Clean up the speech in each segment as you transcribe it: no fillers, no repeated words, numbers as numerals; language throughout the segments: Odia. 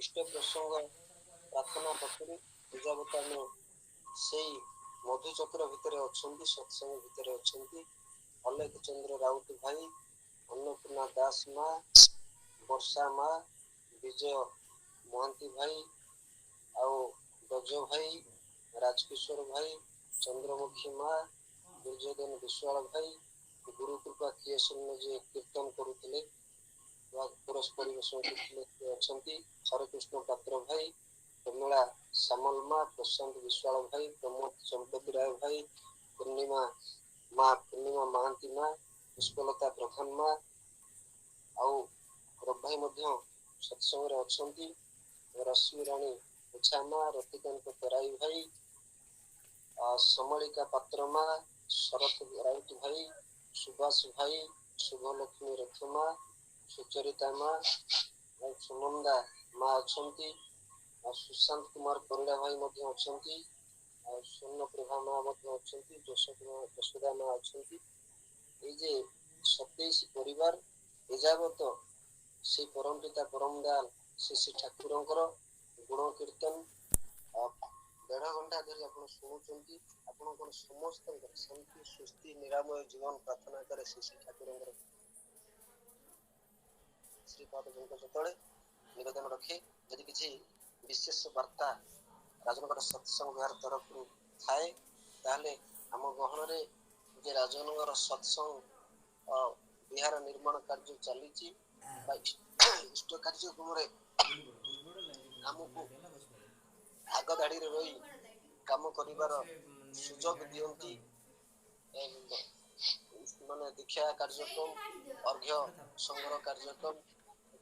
ଇଷ୍ଟ ପ୍ରସଙ୍ଗ ପ୍ରାର୍ଥନା ପାଖରୁ ଏଯାବତ ଆମେ ସେଇ ମଧୁଚକ୍ର ଭିତରେ ଅଛନ୍ତି, ସତ୍ସଙ୍ଗ ଭିତରେ ଅଛନ୍ତି। ଅଲେଖ ଚନ୍ଦ୍ର ରାଉତ ଭାଇ, ଅନ୍ନପୂର୍ଣ୍ଣା ଦାସ ମା, ବର୍ଷା ମା, ବିଜୟ ମହାନ୍ତି ଭାଇ, ଆଉ ବ୍ରଜ ଭାଇ, ରାଜକିଶୋର ଭାଇ, ଚନ୍ଦ୍ରମୁଖୀ ମା, ଦୁର୍ଯ୍ୟୋଧନ ବିଶ୍ୱାଳ ଭାଇ, ଗୁରୁକୃପା କ୍ରିଏସନ ଯିଏ କୀର୍ତ୍ତନ କରୁଥିଲେ ବା କୋରସ ପରିବେଷଣ କରୁଥିଲେ ସେ ଅଛନ୍ତି, ହରେକୃଷ୍ଣ ପାତ୍ର ଭାଇ, ପ୍ରମିଳା ସାମଲ ମା, ପ୍ରଶାନ୍ତ ବିଶ୍ୱାଳ ଭାଇ, ପ୍ରମୋଦ ଚମ୍ପତି ରାୟ ଭାଇ, ପୂର୍ଣ୍ଣିମା ମା, ପୂର୍ଣ୍ଣିମା ମହାନ୍ତି ମା, ପୁଷ୍ପଲତା ପ୍ରଧାନ ମା, ଆଉ ରବି ଭାଇ ମଧ୍ୟ ସତ୍ସଙ୍ଗରେ ଅଛନ୍ତି, ରଶ୍ମି ରାଣୀ ଓଝା ମା, ରତିକାନ୍ତ ତରାଇ ଭାଇ, ସମଳିକା ପାତ୍ର ମା, ଶରତ ରାଉତ ଭାଇ, ସୁଭାଷ ଭାଇ, ଶୁଭଲକ୍ଷ୍ମୀ ରଥ ମା, ସୁଚରିତା ମା, ଆଉ ସୁନନ୍ଦା ମା ଅଛନ୍ତି, ଆଉ ସୁଶାନ୍ତ କୁମାର ପରିଡ଼ା ଭାଇ ମଧ୍ୟ ଅଛନ୍ତି, ଆଉ ସ୍ୱର୍ଣ୍ଣପ୍ରଭା ମା ମଧ୍ୟ ଅଛନ୍ତି, ଯଶୋଦା ମା ଅଛନ୍ତି। ଏଇ ଯେ 27 ପରିବାର ଏଯାବତ ସେଇ ପରମପିତା ପରମ ଦୟାଲ ଶ୍ରୀ ଶ୍ରୀ ଠାକୁରଙ୍କର ଗୁଣ କୀର୍ତ୍ତନ 1.5 ଘଣ୍ଟା ଧରି ଆପଣ ଶୁଣୁଛନ୍ତି। ଆପଣଙ୍କର ସମସ୍ତଙ୍କର ଶାନ୍ତି, ସ୍ୱସ୍ତି, ନିରାମୟ ଜୀବନ ପ୍ରାର୍ଥନା କରେ ଶ୍ରୀ ଶ୍ରୀ ଠାକୁରଙ୍କର ଶ୍ରୀପାଦ ପଙ୍କଜ ତଳେ ନିବେଦନ ରଖି, ଯଦି କିଛି ବିଶେଷ ବାର୍ତ୍ତା ରାଜନଗର ସତ୍ସଙ୍ଗ ବିହାର ତରଫରୁ ଥାଏ, ତାହେଲେ ଆମ ଗହଣରେ ଯେ ରାଜନଗର ସତ୍ସଙ୍ଗ ବିହାର ନିର୍ମାଣ କାର୍ଯ୍ୟ ଚାଲିଛି ବା ଇଷ୍ଟ କାର୍ଯ୍ୟକ୍ରମରେ ଆମକୁ ଆଗ ଧାଡ଼ିରେ ରହି କାମ କରିବାର ସୁଯୋଗ ଦିଅନ୍ତି, ମାନେ ଦୀକ୍ଷା କାର୍ଯ୍ୟକ୍ରମ, ଅର୍ଘ୍ୟ ସଂଗ୍ରହ କାର୍ଯ୍ୟକ୍ରମ,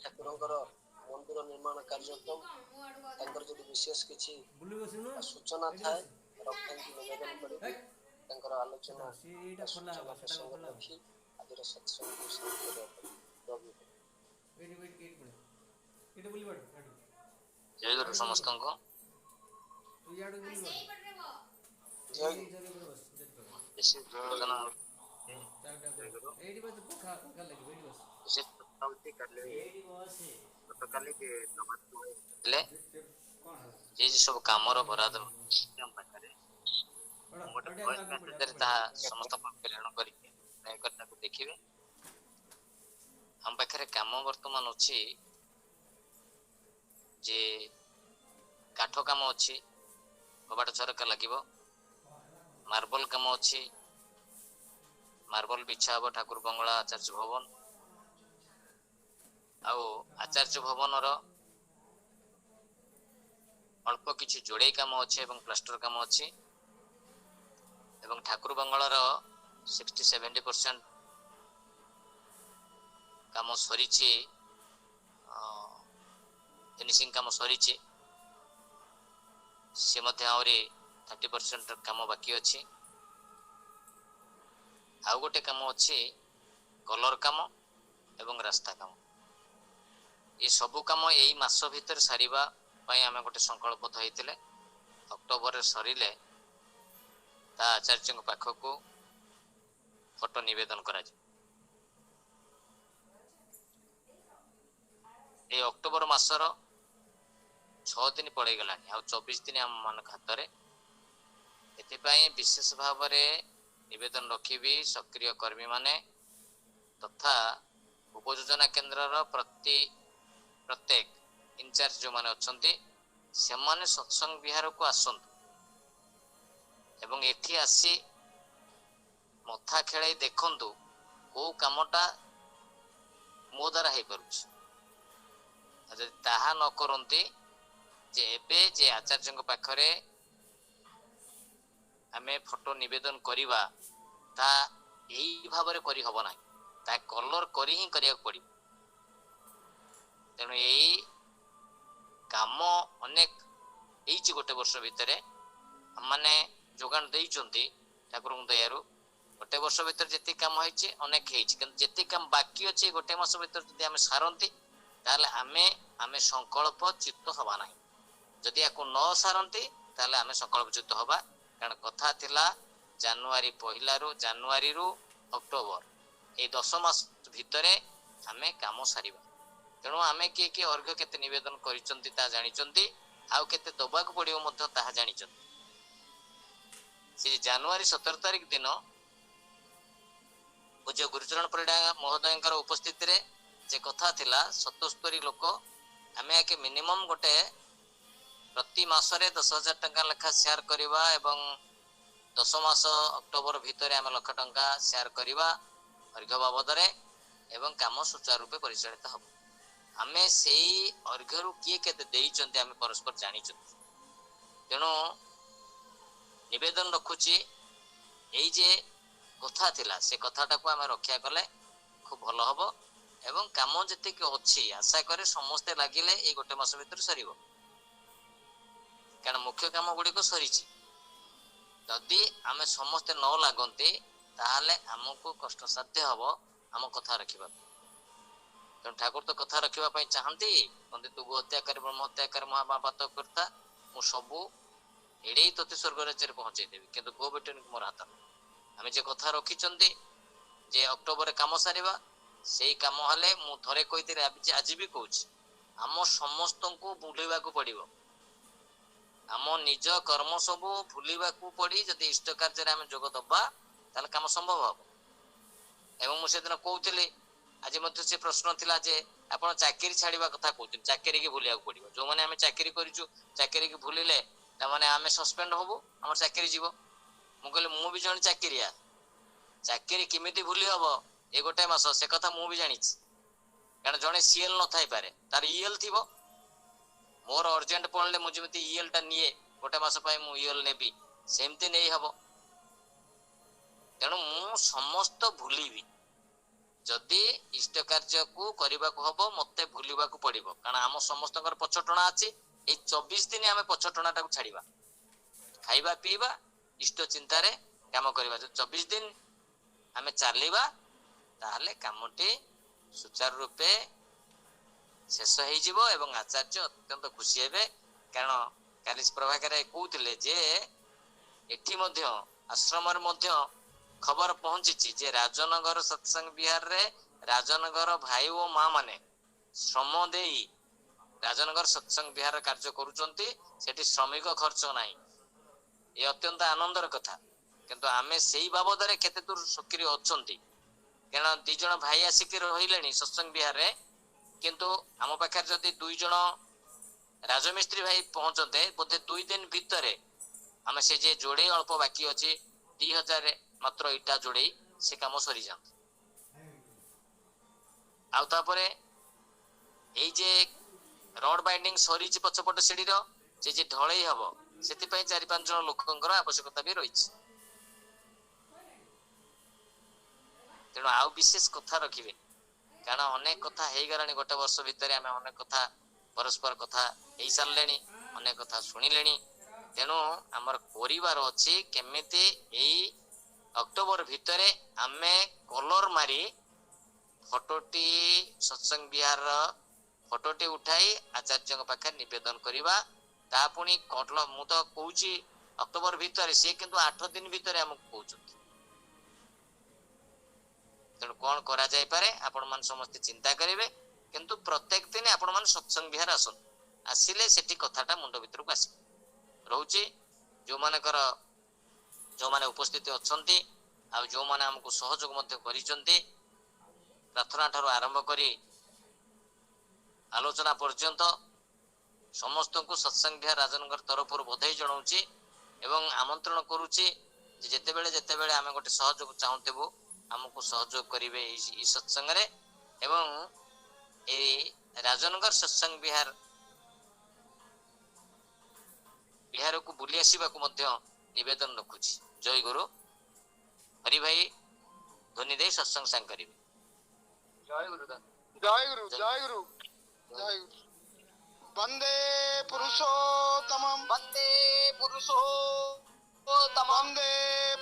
ଠାକୁରଙ୍କର ମନ୍ଦିର ନିର୍ମାଣ କାର୍ଯ୍ୟକ୍ରମ, ତାଙ୍କର ଯଦି ବିଶେଷ କିଛି ସୂଚନା ଥାଏ ରଖନ୍ତି, ନିବେଦନ କରିବି ତାଙ୍କର ଆଲୋଚନା ସୂଚନା ପ୍ରସଙ୍ଗ ରଖି ଆଜିର ସତ୍ସଙ୍ଗକୁ ସମାପ୍ତ କରିବା। ଜୟ ଗୁରୁ ସମସ୍ତଙ୍କୁ। ଜୟ ଗୁରୁ। ବିଶେଷ କାଲି ଗତକାଲି ଯେ ସବୁ କାମର ବରାଦ ଆମ ପାଖରେ, ମୁଁ ଗୋଟେ ଭଏସ ମେସେଜରେ ତାହା ସମସ୍ତଙ୍କ ପ୍ରେରଣ କରିକି ଦୟାକରି ତାକୁ ଦେଖିବେ। ଆମ ପାଖରେ କାମ ବର୍ତ୍ତମାନ ଅଛି ଯେ କାଠ କାମ ଅଛି, କବାଟ ଝରକା ଲାଗିବ, ମାର୍ବଲ କାମ ଅଛି, ମାର୍ବଲ ବିଛା ହବ ଠାକୁର ବଙ୍ଗଳା ଆଚାର୍ଯ୍ୟ ଭବନ, ଆଉ ଆଚାର୍ଯ୍ୟ ଭବନର ଅଳ୍ପ କିଛି ଯୋଡ଼େଇ କାମ ଅଛି ଏବଂ ପ୍ଲାଷ୍ଟର କାମ ଅଛି, ଏବଂ ଠାକୁର ବଙ୍ଗଳାର 60-70% କାମ ସରିଛି, ଫିନିସିଂ କାମ ସରିଛି, ସେ ମଧ୍ୟ ଆହୁରି 30% କାମ ବାକି ଅଛି। ଆଉ ଗୋଟେ କାମ ଅଛି କଲର କାମ ଏବଂ ରାସ୍ତା କାମ। ଏ ସବୁ କାମ ଏଇ ମାସ ଭିତରେ ସାରିବା ପାଇଁ ଆମେ ଗୋଟେ ସଂକଳ୍ପବଦ୍ଧ ହେଇଥିଲେ। ଅକ୍ଟୋବରରେ ସରିଲେ ତା ଆଚାର୍ଯ୍ୟଙ୍କ ପାଖକୁ ଫଟୋ ନିବେଦନ କରାଯିବ। ଏଇ ଅକ୍ଟୋବର ମାସର 6 ଦିନ ପଳେଇଗଲାଣି, ଆଉ 24 ଦିନ ଆମ ମାନଙ୍କ ହାତରେ। ଏଥିପାଇଁ ବିଶେଷ ଭାବରେ ନିବେଦନ ରଖିବି ସକ୍ରିୟ କର୍ମୀମାନେ ତଥା ଉପଯୋଜନା କେନ୍ଦ୍ରର ପ୍ରତ୍ୟେକ ଇନଚାର୍ଜ ଯେଉଁମାନେ ଅଛନ୍ତି ସେମାନେ ସତ୍ସଙ୍ଗ ବିହାରକୁ ଆସନ୍ତୁ ଏବଂ ଏଠି ଆସି ମଥା ଖେଳାଇ ଦେଖନ୍ତୁ କୋଉ କାମଟା ମୋ ଦ୍ୱାରା ହେଇପାରୁଛି। ଆଉ ଯଦି ତାହା ନ କରନ୍ତି, ଯେ ଏବେ ଯେ ଆଚାର୍ଯ୍ୟଙ୍କ ପାଖରେ ଆମେ ଫଟୋ ନିବେଦନ କରିବା ତାହା ଏଇ ଭାବରେ କରିହବ ନାହିଁ, ତାହା କଲର କରି ହିଁ କରିବାକୁ ପଡ଼ିବ। ତେଣୁ ଏଇ କାମ ଅନେକ ହେଇଛି ଗୋଟେ ବର୍ଷ ଭିତରେ, ଆମମାନେ ଯୋଗାଣ ଦେଇଛନ୍ତି ଠାକୁରଙ୍କ ଦୟାରୁ। ଗୋଟେ ବର୍ଷ ଭିତରେ ଯେତିକି କାମ ହେଇଛି ଅନେକ ହେଇଛି, କିନ୍ତୁ ଯେତିକି କାମ ବାକି ଅଛି ଗୋଟେ ମାସ ଭିତରେ ଯଦି ଆମେ ସାରନ୍ତି ତାହେଲେ ଆମେ ସଂକଳ୍ପ ଚ୍ୟୁତ ହବା ନାହିଁ। ଯଦି ୟାକୁ ନ ସାରନ୍ତି ତାହେଲେ ଆମେ ସଂକଳ୍ପ ଚ୍ୟୁତ ହବା। କାରଣ କଥା ଥିଲା ଜାନୁଆରୀ ପହିଲାରୁ, ଜାନୁଆରୀରୁ ଅକ୍ଟୋବର ଏଇ 10 ମାସ ଭିତରେ ଆମେ କାମ ସାରିବା। ତେଣୁ ଆମେ କିଏ କିଏ ଅର୍ଘ୍ୟ କେତେ ନିବେଦନ କରିଛନ୍ତି ତାହା ଜାଣିଛନ୍ତି, ଆଉ କେତେ ଦବାକୁ ପଡିବ ମଧ୍ୟ ତାହା ଜାଣିଛନ୍ତି। ସେ ଜାନୁଆରୀ 17 ତାରିଖ ଦିନ ପୂଜ୍ୟ ଗୁରୁଚରଣ ପରିଡ଼ା ମହୋଦୟଙ୍କର ଉପସ୍ଥିତିରେ ଯେ କଥା ଥିଲା, 77 ଲୋକ ଆମେ ଏକେ ମିନିମମ୍ ଗୋଟେ ପ୍ରତି ମାସରେ 10,000 ଟଙ୍କା ଲେଖା ସେୟାର କରିବା ଏବଂ 10 ମାସ ଅକ୍ଟୋବର ଭିତରେ ଆମେ 1,00,000 ଟଙ୍କା ସେୟାର କରିବା ଅର୍ଘ୍ୟ ବାବଦରେ, ଏବଂ କାମ ସୁଚାରୁ ରୂପେ ପରିଚାଳିତ ହବ। ଆମେ ସେଇ ଅର୍ଘ୍ୟରୁ କିଏ କେତେ ଦେଇଛନ୍ତି ଆମେ ପରସ୍ପର ଜାଣିଛନ୍ତି। ତେଣୁ ନିବେଦନ ରଖୁଛି, ଏଇ ଯେ କଥା ଥିଲା ସେ କଥାଟାକୁ ଆମେ ରକ୍ଷା କଲେ ଖୁବ ଭଲ ହବ। ଏବଂ କାମ ଯେତିକି ଅଛି ଆଶା କରେ ସମସ୍ତେ ଲାଗିଲେ ଏଇ ଗୋଟେ ମାସ ଭିତରେ ସରିବ, କାରଣ ମୁଖ୍ୟ କାମ ଗୁଡ଼ିକ ସରିଛି। ଯଦି ଆମେ ସମସ୍ତେ ନ ଲାଗନ୍ତି ତାହେଲେ ଆମକୁ କଷ୍ଟସାଧ୍ୟ ହବ ଆମ କଥା ରଖିବାକୁ। ତେଣୁ ଠାକୁର ତ କଥା ରଖିବା ପାଇଁ ଚାହାନ୍ତି, କହନ୍ତି ତୁ ଗୋ ହତ୍ୟା କରେ, ବ୍ରହ୍ମ ହତ୍ୟା କରେ, ମହାପାପ କର୍ତ୍ତା, ମୁଁ ସବୁ ଏଡ଼େଇ ତୋତେ ସ୍ୱର୍ଗ ରାଜ୍ୟରେ ପହଞ୍ଚେଇ ଦେବି, କିନ୍ତୁ ଗୋ ବେଟନକୁ ମୋର ହାତ। ଆମେ ଯେ କଥା ରଖିଛନ୍ତି ଯେ ଅକ୍ଟୋବରରେ କାମ ସାରିବା, ସେଇ କାମ ହେଲେ ମୁଁ ଥରେ କହିଥିଲି, ଆଜି ବି କହୁଛି, ଆମ ସମସ୍ତଙ୍କୁ ଭୁଲିବାକୁ ପଡିବ। ଆମ ନିଜ କର୍ମ ସବୁ ଭୁଲିବାକୁ ପଡି ଯଦି ଇଷ୍ଟ କାର୍ଯ୍ୟରେ ଆମେ ଯୋଗ ଦବା ତାହେଲେ କାମ ସମ୍ଭବ ହବ। ଏବଂ ମୁଁ ସେଦିନ କହୁଥିଲି, ଆଜି ମଧ୍ୟ ସେ ପ୍ରଶ୍ନ ଥିଲା ଯେ ଆପଣ ଚାକିରି ଛାଡିବା କଥା କହୁଛନ୍ତି, ଚାକିରିକି ଭୁଲିବାକୁ ପଡିବ। ଯୋଉମାନେ ଆମେ ଚାକିରି କରିଛୁ ଚାକିରିକି ଭୁଲିଲେ ତାମାନେ ଆମେ ସସ୍ପେଣ୍ଡ ହବୁ, ଆମର ଚାକିରି ଯିବ। ମୁଁ କହିଲି ମୁଁ ବି ଜଣେ ଚାକିରିଆ, ଚାକିରି କେମିତି ଭୁଲି ହବ ଏ ଗୋଟେ ମାସ, ସେ କଥା ମୁଁ ବି ଜାଣିଛି। କାରଣ ଜଣେ ସିଏଲ ନଥାଇପାରେ, ତାର ଇଏଲ ଥିବ। ମୋର ଅର୍ଜେଣ୍ଟ ପଡ଼ିଲେ ମୁଁ ଯେମିତି ଇଏଲ ଟା ନିଏ, ଗୋଟେ ମାସ ପାଇଁ ମୁଁ ଇଏଲ ନେବି, ସେମିତି ନେଇ ହବ। ତେଣୁ ମୁଁ ସମସ୍ତ ଭୁଲିବି, ଯଦି ଇଷ୍ଟ କାର୍ଯ୍ୟକୁ କରିବାକୁ ହବ ମତେ ଭୁଲିବାକୁ ପଡିବ। କାରଣ ଆମ ସମସ୍ତଙ୍କର ପଛଟଣା ଅଛି। ଏଇ 24 ଦିନ ଆମେ ପଛଟଣାଟାକୁ ଛାଡିବା, ଖାଇବା ପିଇବା ଇଷ୍ଟ ଚିନ୍ତାରେ କାମ କରିବା। ଯଦି 24 ଦିନ ଆମେ ଚାଲିବା ତାହେଲେ କାମଟି ସୁଚାରୁ ରୂପେ ଶେଷ ହେଇଯିବ ଏବଂ ଆଚାର୍ଯ୍ୟ ଅତ୍ୟନ୍ତ ଖୁସି ହେବେ। କାରଣ କାଲି ପ୍ରଭାକର କହୁଥିଲେ ଯେ ଏଠି ମଧ୍ୟ ଆଶ୍ରମରେ ମଧ୍ୟ ଖବର ପହଞ୍ଚିଛି ଯେ ରାଜନଗର ସତ୍ସଙ୍ଗ ବିହାରରେ ରାଜନଗର ଭାଇ ଓ ମା ମାନେ ଶ୍ରମ ଦେଇ ରାଜନଗର ସତ୍ସଙ୍ଗ ବିହାର କାର୍ଯ୍ୟ କରୁଛନ୍ତି। ସେଠି ଶ୍ରମିକ ଖର୍ଚ୍ଚ ନାହିଁ, ଏ ଅତ୍ୟନ୍ତ ଆନନ୍ଦର କଥା। କିନ୍ତୁ ଆମେ ସେଇ ବାବଦରେ କେତେ ଦୂର ସକ୍ରିୟ ଅଛନ୍ତି, କାରଣ 2 ଜଣ ଭାଇ ଆସିକି ରହିଲେଣି ସତ୍ସଙ୍ଗ ବିହାରରେ, କିନ୍ତୁ ଆମ ପାଖରେ ଯଦି 2 ଜଣ ରାଜମିସ୍ତ୍ରୀ ଭାଇ ପହଞ୍ଚନ୍ତେ ବୋଧେ 2 ଦିନ ଭିତରେ ଆମେ ସେ ଯେ ଯୋଡେଇ ଅଳ୍ପ ବାକି ଅଛି 2000 ମାତ୍ର ଇଟା ଯୋଡେଇ ସେ କାମ ସରିଯାଆନ୍ତା। ଆଉ ତାପରେ ଏଇ ଯେ ରଡ ବାଇଣ୍ଡିଂ ସରିଛି ପଛପଟ ସିଢିର, ସେ ଯେ ଢଳେଇ ହବ ସେଥିପାଇଁ 4-5 ଜଣ ଲୋକଙ୍କର ଆବଶ୍ୟକତା ବି ରହିଛି। ତେଣୁ ଆଉ ବିଶେଷ କଥା ରଖିବେନି, କାରଣ ଅନେକ କଥା ହେଇଗଲାଣି ଗୋଟେ ବର୍ଷ ଭିତରେ। ଆମେ ଅନେକ କଥା ପରସ୍ପର କଥା ହେଇସାରିଲେଣି, ଅନେକ କଥା ଶୁଣିଲେଣି। ତେଣୁ ଆମର କରିବାର ଅଛି କେମିତି ଏଇ ଅକ୍ଟୋବର ଭିତରେ ଆମେ କଲର ମାରି ଫଟୋଟି ସତ୍ସଙ୍ଗ ବିହାରର ଫଟୋଟି ଉଠାଇ ଆଚାର୍ଯ୍ୟଙ୍କ ପାଖରେ ନିବେଦନ କରିବା। ତା ପୁଣି କଟଲ, ମୁଁ ତ କହୁଛି ଅକ୍ଟୋବର ଭିତରେ, ସିଏ କିନ୍ତୁ 8 ଦିନ ଭିତରେ ଆମକୁ କହୁଛନ୍ତି। ତେଣୁ କଣ କରାଯାଇପାରେ ଆପଣମାନେ ସମସ୍ତେ ଚିନ୍ତା କରିବେ, କିନ୍ତୁ ପ୍ରତ୍ୟେକ ଦିନ ଆପଣମାନେ ସତ୍ସଙ୍ଗ ବିହାର ଆସନ୍ତୁ, ଆସିଲେ ସେଠି କଥାଟା ମୁଣ୍ଡ ଭିତରକୁ ଆସିବ। ରହୁଛି ଯୋଉମାନେ ଉପସ୍ଥିତ ଅଛନ୍ତି ଆଉ ଯୋଉମାନେ ଆମକୁ ସହଯୋଗ ମଧ୍ୟ କରିଛନ୍ତି, ପ୍ରାର୍ଥନା ଠାରୁ ଆରମ୍ଭ କରି ଆଲୋଚନା ପର୍ଯ୍ୟନ୍ତ ସମସ୍ତଙ୍କୁ ସତ୍ସଙ୍ଗ ବିହାର ରାଜନଗର ତରଫରୁ ବଧେଇ ଜଣାଉଛି ଏବଂ ଆମନ୍ତ୍ରଣ କରୁଛି ଯେ ଯେତେବେଳେ ଯେତେବେଳେ ଆମେ ଗୋଟେ ସହଯୋଗ ଚାହୁଁଥିବୁ ଆମକୁ ସହଯୋଗ କରିବେ ଏଇ ସତ୍ସଙ୍ଗରେ। ଏବଂ ଏଇ ରାଜନଗର ସତ୍ସଙ୍ଗ ବିହାରକୁ ବୁଲି ଆସିବାକୁ ମଧ୍ୟ ନିବେଦନ ରଖୁଛି। ଜୟ ଗୁରୁ। ହରି ଭାଇ ଧ୍ୱନି ଦେଇ ସତ୍ସଙ୍ଗ ସାଙ୍ଗ କରିବେ। ଜୟ ଗୁରୁ। ଜୟ ଗୁରୁ, ଜୟ ଗୁରୁ, ଜୟ ଗୁରୁ। ବନ୍ଦେ ପୁରୁଷୋତ୍ତମମ୍, ବନ୍ଦେ ପୁରୁଷୋତ୍ତମମ୍, ବନ୍ଦେ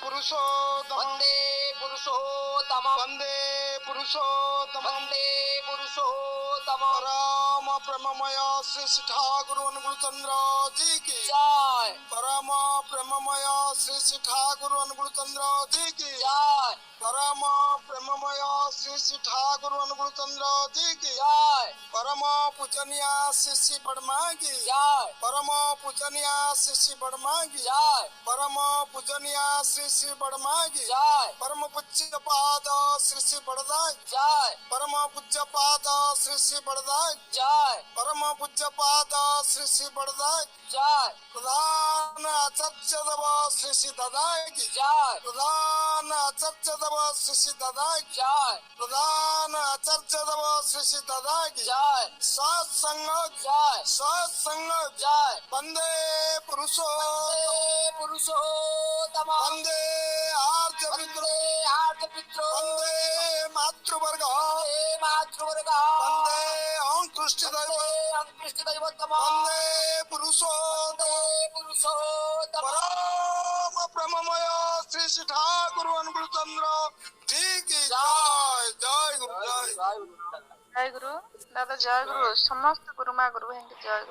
ପୁରୁଷୋତ୍ତମମ୍, ବନ୍ଦେ ପୁରୁଷୋତ୍ତମମ୍, ବନ୍ଦେ ପୁରୁଷୋତ୍ତମମ୍, ବନ୍ଦେ ପୁରୁଷୋତ୍ତମମ୍। पुरुषोत्तम। परम प्रेममय श्री श्री ठाकुर अनुकूल चंद्र जी की जय। परम प्रेममय श्री श्री ठाकुर अनुकूल चंद्र जी की जय। परम प्रेममय श्री श्री ठाकुर अनुकूल चंद्र जी की जय। परम पूजनीय श्री श्री बड़मा की जय। परम पूजनीय श्री श्री बड़मा की जय। परम पूजनीय श्री श्री बड़मा की जय। परम पूज्य पाद श्री श्री बड़दा जय। परम पूज्य पाद श्री श्री बड़दा जय। परम पूज्य पाद श्री श्री बड़दा जय। प्रधान आचार्य देव श्री श्री दादा की जय। प्रधान आचार्य देव श्री श्री दादा की जय। प्रधान आचार्य देव श्री श्री दादा की जय। सत्संग जय। सत्संग जय। वंदे पुरुषो वंदे पुरुषोत्तम। वंदे आर्य पितृ वंदे आर्य पितृ। वंदे मातृवर्ग वंदे मातृवर्ग। वंदे अंकृष्ट दैव वंदे अंकृष्ट दैवतम। वंदे पुरुषोत्तम। वंदे पुरुषोत्तम। परम प्रेममय श्री श्री ठाकुर अनुकूल चंद्र जी की जय। जय गुरु जय। जय गुरु। ଜୟ ଗୁରୁ ଦାଦା, ଜୟ ଗୁରୁ। ସମସ୍ତ ଗୁରୁମା ଗୁରୁ ଭାଇଙ୍କୁ ଜୟ ଗୁରୁ।